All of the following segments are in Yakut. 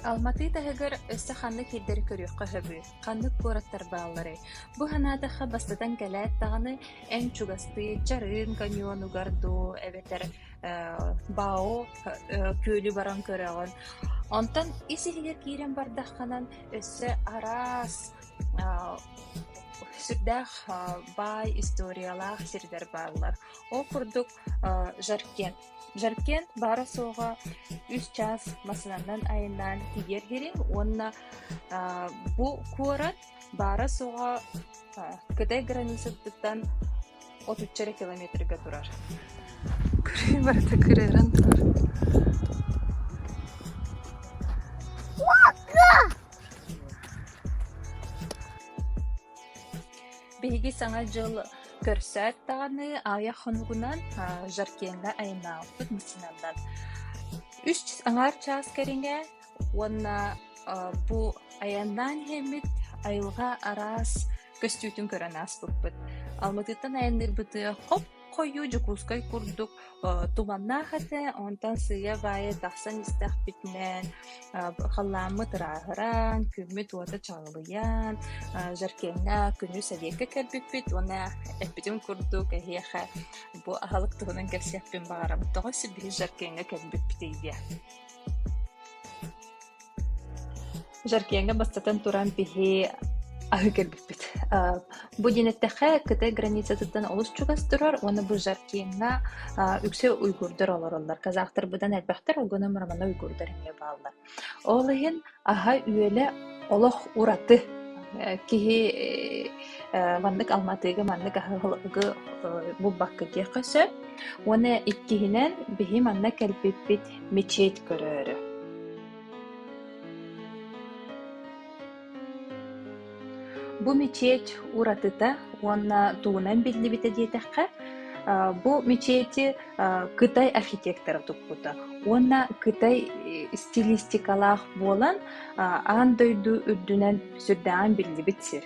Алматы таһыгар өссө ханнык сирдэри көрүөххэ сөбүй, ханнык куораттар баалларый? Бу санаатахха бастатан кэлээт даҕаны эн чугастыы Чарын каньонугар дуу эбэтэр Бао күөлү баран көрөҕүн. Онтон ис-иһигэр киирэн бардаххынан өссө араас сүрдээх баай историялаах сирдэр бааллар. Ол курдук Жаркент. Жаркент баара-суоҕа үс чаас массыынанан айаннаан тиийэр сириҥ уонна бу куорат баара-суоҕа Кытай границатыттан отучча эрэ километрга турар. Көрүү барыта кырыаран турар. Биһиги Саҥа дьыл көрсөөт даҕаны аҕыйах хонугунан Жаркеҥҥа айаннаабыппыт массыынанан. Үс аҥаар чаас кэриҥэ уонна бу айаннаан иһэммит айылҕа араас көстүүтүн көрөн ааспыппыт. Алматыттан айанныырбытыгар хоп-хойуу Дьокуускай курдук туманнаах этэ, онтон сыыйа-баайа тахсан истэхпитинэн халлааммыт ырааһыран, күммүт уота чаҕылыйан, Жаркеҥҥа күнүс эбиэккэ кэлбиппит уонна эппитим курдук эһиэхэ бу аһылык туһунан кэпсиэхпин баҕарабын. Тоҕо сибиһи Жаркеҥҥа кэлбиппитий диэн. Жаркеҥҥа бастатан туран биһи аһыы кэлбиппит. Бу диэн эттэххэ, Кытай границатыттан олус чугас турар уонна бу Жаркеҥҥа үксэ уйгурдар олороллор. Казахтар быдан элбэхтэр, ол гынан баран уйгурдар эмиэ бааллар. Ол иһин аһа-үөлэ олох ураты. Киһи маннык Алматыга маннык аһылыгы булбакка диэххэ сөп. Уонна иккиһинэн, биһи манна кэлбиппит мечеть көрөөрү. Бу мечеть уратыта уонна тугунан биллибитэ диэтэххэ, бу мечети Кытай архитектора туппута уонна Кытай стилистикалаах буолан аан дойду үрдүнэн сүрдээҕин биллибит сир.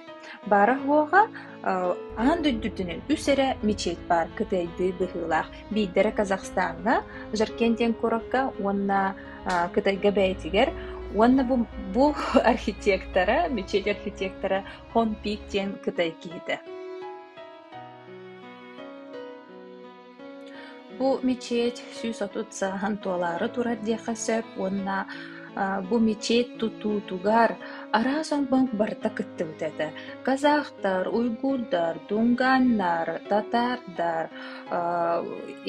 Баара-суоҕа аан дойду үрдүнэн үс эрэ мечеть баар кытайдыы быһыылаах. Биирдэрэ Казахстаҥҥа, Жаркент диэн куоракка уонна Кытайга бэйэтигэр уонна бу, бу архитектора, мечеть архитектора Хон Пик диэн Кытай киһитэ. Бу мечеть 130 сааһын туолаары турар диэххэ сөп уонна бу мечеть тутуутугар араас омук барыта кыттыбыт этэ. Казахтар, уйгурдар, дунганнар, татаардар,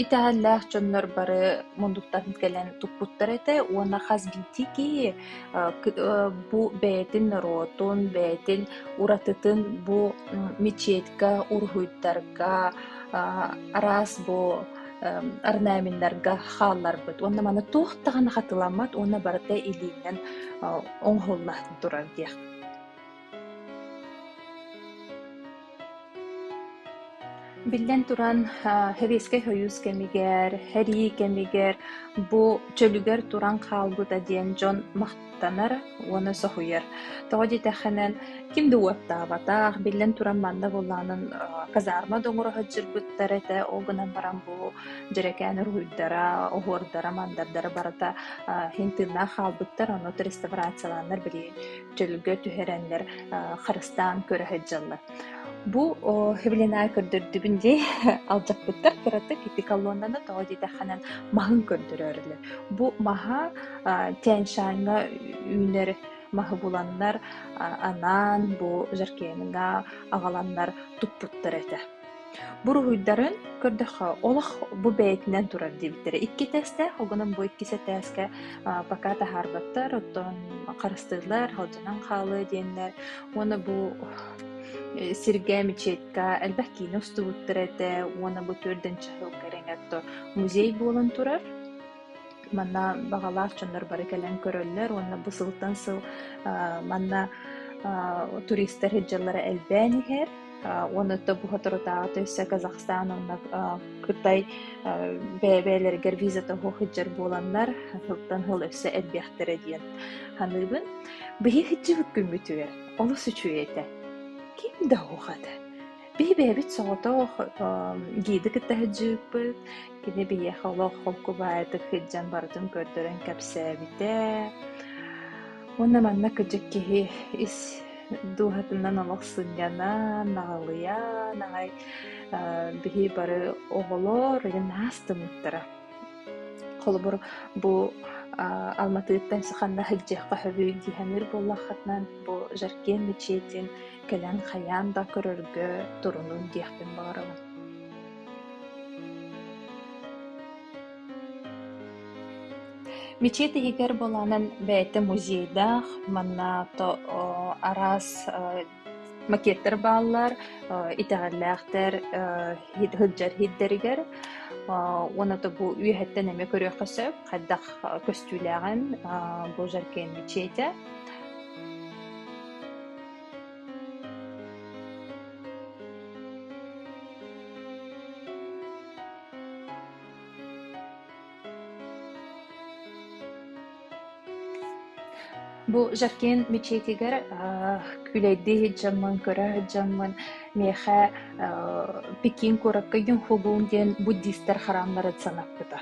итэҕэллээх дьоннор бары муннуктан кэлэн туппуттар этэ уонна хас биирдии киһи бу бэйэтин норуотун, бэйэтин уратытын бу мечетька, уруһуйдарга, араас бу орнаменнарга хаалларбыт уонна маны туох даҕаны хатыламмат уонна барыта илиинэн оҥоһулла турар диэх. Биллэн туран, Сэбиэскэй Сойуус кэмигэр, сэрии кэмигэр бу чөлүгэр туран хаалбыта диэн дьон махтанар уонна соһуйар. Тоҕо диэтэххинэ, ким да уоттаабатах, биллэн туран манна буоллаҕынан казарма да оҥоро сылдьыбыттар этэ, ол гынан баран бу дьэрэкээн уруһуйдара, оһуордара, мандардара барыта иһин тыыннаах хаалбыттар, ону реставрациялааннар билигин чөлгө түһэрэннэр харыстаан көрө сылдьаллар. Бу Хевленай көрдөрдүбүн дии алдьаппыттар кыратык ити колоннаны тоҕо диэтэххинэ маһын көрдөрөөрүлэр. Бу маһа Тянь-Шаньҥа үүнэр маһы буланнар анаан бу Жаркеҥҥа аҕаланнар туппуттар этэ. Бу уруһуйдарын көрдөххө, олох бу бэйэтинэн турар диэбиттэрэ. Икки этээстээх, ол гынан бу иккис этээскэ пока таһаарбаттар, оттон харыстыыллар, алдьанан хаалыа диэннэр. Уонна бу сиргэ мечетка элбэх киинэ устубуттар этэ уонна бу төрдүнчү сыл кэриҥэ музей буолан турар. Манна баҕалаах дьоннор бары кэлэн көрөллөр уонна бу сылтан сыл манна туристар сылдьаллара элбээн иһэр. Уонна бу соторутааҕыта өссө Казахстан уонна Кытай бэйэ-бэйэлэригэр визата суох сылдьар буоланнар, сылтан сыл өссө элбиэхтэрэ диэн саныыбын. Биһиги сылдьыбыт күммүтүгэр олус үчүгэй этэ. Ким да суох этэ. Биһи бэйэбит соҕотох гиды кытта сылдьыбыппыт. Кини биһиэхэ олох холку баайытык сылдьан барытын көрдөрөн кэпсээбитэ. Уонна манна кырдьык киһи ис дууһатынан олох сынньанан, наҕылыйан аҕай биһи бары оҕолор наастыммыттара. Холобур, бу Алматыттан ханна сылдьыахха сөбүй дии саныыр буоллаххытына, бу Жаркент мечетин кэлэн хайаан да көрөргө турунун диэхпин баҕарабын. Мечеть иһигэр буолаанан бэйэтэ музейдаах, манна то араас макеттар бааллар, итэҕэллээхтэр сылдьар иһиттэригэр уонна то бу үөһэттэн эмиэ көрүөххэ сөп, хайдах көстүүлээҕин бу Жаркент мечетэ. Бу Жаркент мечетигэр күүлэйдии сылдьаммын, көрө сылдьаммын миэхэ Пекин куоракка Юнхугун диэн буддистар храмнарын санаппыта.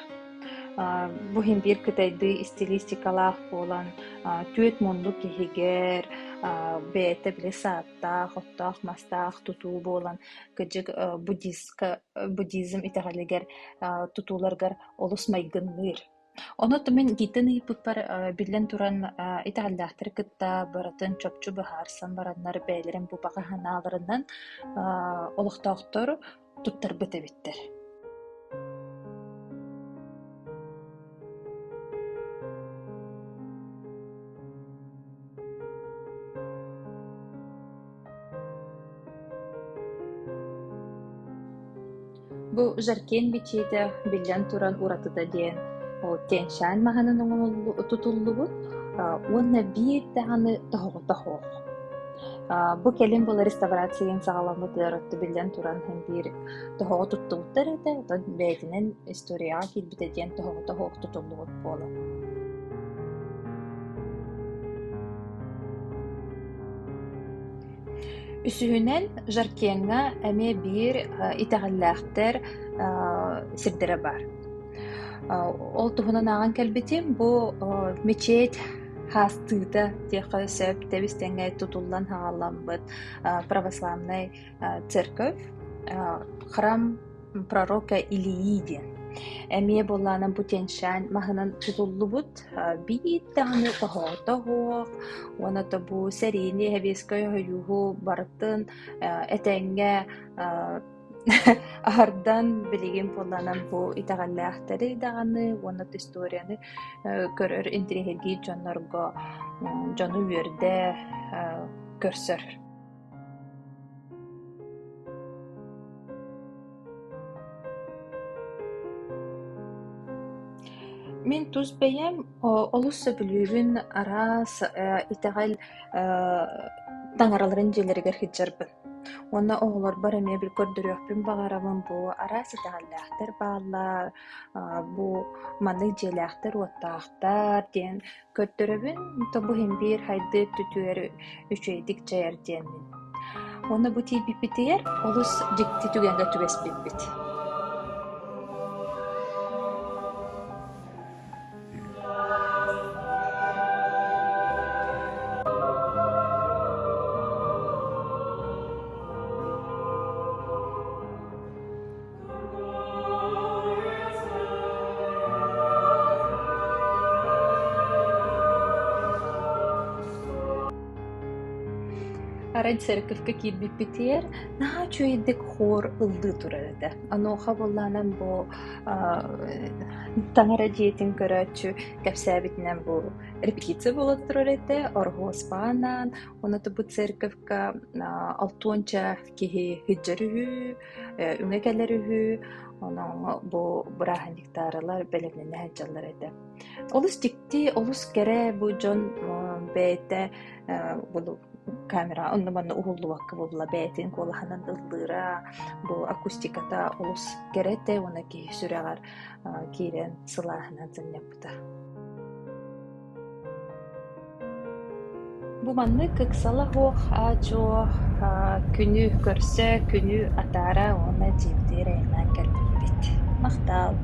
Бу иһин биир кытайдыы стилистикалаах буолан, түөрт муннук иһигэр бэйэтэ били сааттаах, оттоох, мастаах тутуу буолан, кырдьык буддистка буддизм итэҕэлигэр тутууларыгар олус майгынныыр. Ону мин итииттэн ыйыппыппар, биллэн туран, итэҕэллээхтэри кытта барытын чопчу быһаарсан бараннар бэйэлэрин бу баҕа санааларынан олохтоохтор туттарбыт эбиттэр. Бу Жаркент мечетэ биллэн туран уратыта диэн ол Тянь-Шань маһынан тутуллубут уонна биир даҕаны тоһоҕото суох. Бу кэлин буолар реставрацияны саҕаламмытыгар өттө биллэн туран иһин биир тоһоҕо туттубуттар этэ, оттон бэйэтинэн историяҕа киирбитэ диэн тоһоҕото суох тутуллубут буолар. Үсүһүнэн, Жаркеҥҥа эмиэ биир итэҕэллээхтэр сирдэрэ баар. Ол туһунан ааҕан кэлбитим, бу мечеть хаастыыта диэххэ сөп тэбис-тэҥҥэ тутуллан хаалламмыт православнай церковь, храм пророка Илии диэн. Эмиэ буоллаҕына бу Тянь-Шань маһынан тутуллубут, биир даҕаны тоһоҕото суох уонна да бу сэриини, Сэбиэскэй Сойууһу барытын этэҥҥэ аһардан билигин буоллаҕына бу итэҕэллээхтэри даҕаны уонна историяны көрөр интэриэһиргиир дьоннорго дьону үөрдэ көрсөр. Мин тус бэйэм олус сөбүлүүбүн араас итэҕэл таҥараларын дьиэлэригэр сылдьарбын. Уонна оҕолорбор эмиэ көрдөрүөхпүн баҕарабын бу араас итэҕэллээхтэр бааллар, бу маннык дьиэлээхтэр-уоттаахтар диэн Көрдөрөбүн, то бу иһин биир хайдыы өттүтүгэр үчүгэйдик дьайар диэммин. Уонна бу тиийбиппитигэр олус дьикти түгэҥҥэ түбэспиппит. Арай церковька киирбиппитигэр наһаа үчүгэйдик хор ыллыы турар этэ. Онуоха буоллаҕына бу таҥара дьиэтин көрөөччү кэпсээбитинэн бу репетиция буола турар этэ, ороһуоспанаан, уонна бу церковька алтуонча киһи сылдьар үһү, үҥэ кэлэр үһү, онон бу бырааһынньыктаарылар бэлэмнэнэ сылдьаллар этэ. Олус дьикти, олус кэрэ бу дьон бэйэтэ камера онно-манна уһуллубакка буолла бэйэтин куолаһынан ыллыыра, бу акустиката олус кэрэ этэ уонна киһи сүрэҕэр киирэн сылааһынан сынньаппыта. Бу маннык ыксала суох аа-дьуо күнү көрсө, күнү атаара уонна дьиэбитигэр айаннаан кэлбиппит. Махтал!